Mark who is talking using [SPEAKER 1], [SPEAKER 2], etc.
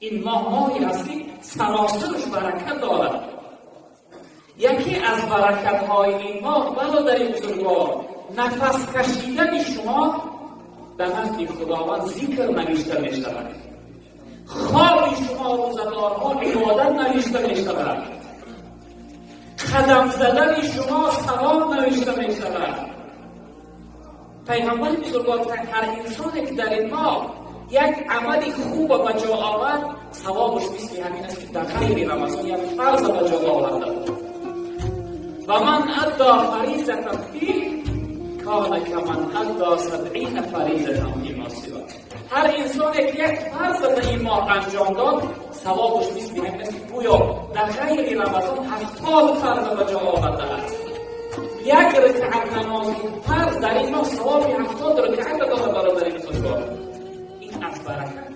[SPEAKER 1] Ин моҳ моҳе аст, ки саросараш баракат дорад. Яке аз баракатҳои ин моҳ, бародари бузургвор, нафас кашидани шумо дар назди Худованд зикр навишта мешавад. Хоби шумо, рӯзадорҳо, ибодат навишта мешавад. Қадам задани шумо савоб навишта мешавад. Пайғамбари бузургвор: ҳар инсоне ки дар ин моҳ як амали хуб ба ҷо овард, савобаш мисли ҳамин аст, ки дар ғайри Рамазон як фарз ба ҷо оварда буд. Ва ман адда фаризатан фих кана каман адда 70 фаризатан фима сиво. Ҳар инсоне ки як фарз дар ин моҳ анҷом дод, савобаш мисли ҳамин аст, ки гӯё дар ғайри Рамазон 70 фарз ба ҷо овардааст. Як ракъат намози фарз дар ин моҳ савоби 70 ракъат дорад, бародари бузургвор. Ин аз баракат.